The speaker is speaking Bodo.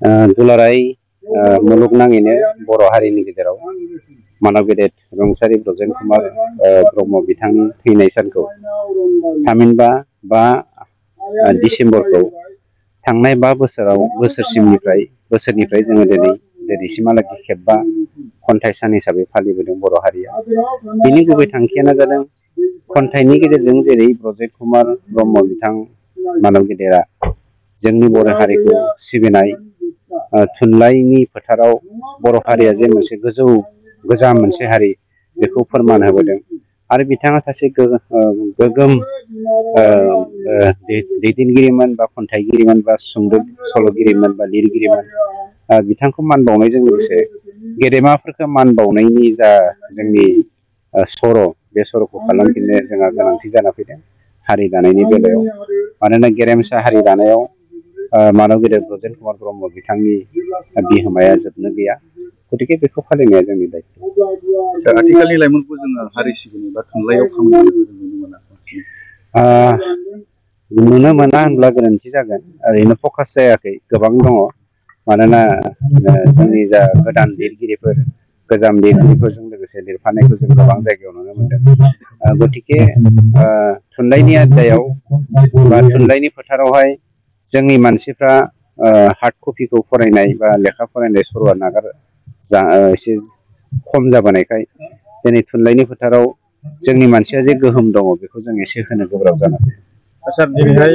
दुलाराय मुलुगनाङैनो बर' हारिनि गेजेराव मानव गेदेर रुंसारि ब्रजेन कुमार ब्रह्म बिथांनि थैनाय सानखौ थामहिनबा 5 डिसेम्बरखौ थांनाय 5 बोसोरनिफ्राय जोङो दिनैसिमहालागै खेबबा खन्थाइ सान हिसाबै फालिबोदों बर' हारिया। बिनि गुबै थांखियानो जादों खन्थाइनि गेजेरजों जेरै ब्रजेन कुमार ब्रह्म बिथां मानव गेदेरा जोंनि बर' हारिखौ सिबिनाय थुनलाइनि फोथाराव बर' हारिया जे मोनसे गोजाम मोनसे हारि बेखौ फोरमान होबोदों आरो बिथाङा सासे गोगोम दैदेनगिरिमोन बा खन्थाइगिरिमोन बा सुंद' सल'गिरिमोन बा लिरगिरिमोन। बिथांखौ मान बावनायजों लोगोसे गेदेमाफोरखौ मान बावनायनि जा जोंनि बे सर'खौ खालामफिननो जोंहा गोनांथि जाना फैदों हारि दानायनि बेलायाव। मानोना गेरेमसा हारि दानायाव मानव गेदेर ब्रजेन कुमार ब्रह्म बिथांनि बिहोमाया जोबनो गैया। गतिके बेखौ फालिनाया जोंनि दायथ'। आथिखालनि लाइमोनखौ जोङो हारि सिबिनाय बा थुनलाइयाव खामानि नुनो मोना होनब्ला गोरोन्थि जागोन। ओरैनो फकास जायाखै, गोबां दङ। मानोना जोंनि जा गोदान लिरगिरिफोर गोजाम लिरगिरिफोरजों लोगोसे लिरफानायखौ जों गोबां जायगायाव नुनो मोनदों। गतिके थुनलाइनि आयदायाव बा थुनलाइनि फोथारावहाय जोंनि मानसिफ्रा हार्ड कपिखौ फरायनाय बा लेखा फरायनाय सर'आ एसे खम जाबोनायखाय दिनै थुनलाइनि फोथाराव जोंनि मानसिया जे गोहोम दङ बेखौ जों एसे होनो गोब्राब जानानै फैदों। आच्चा दिनैहाय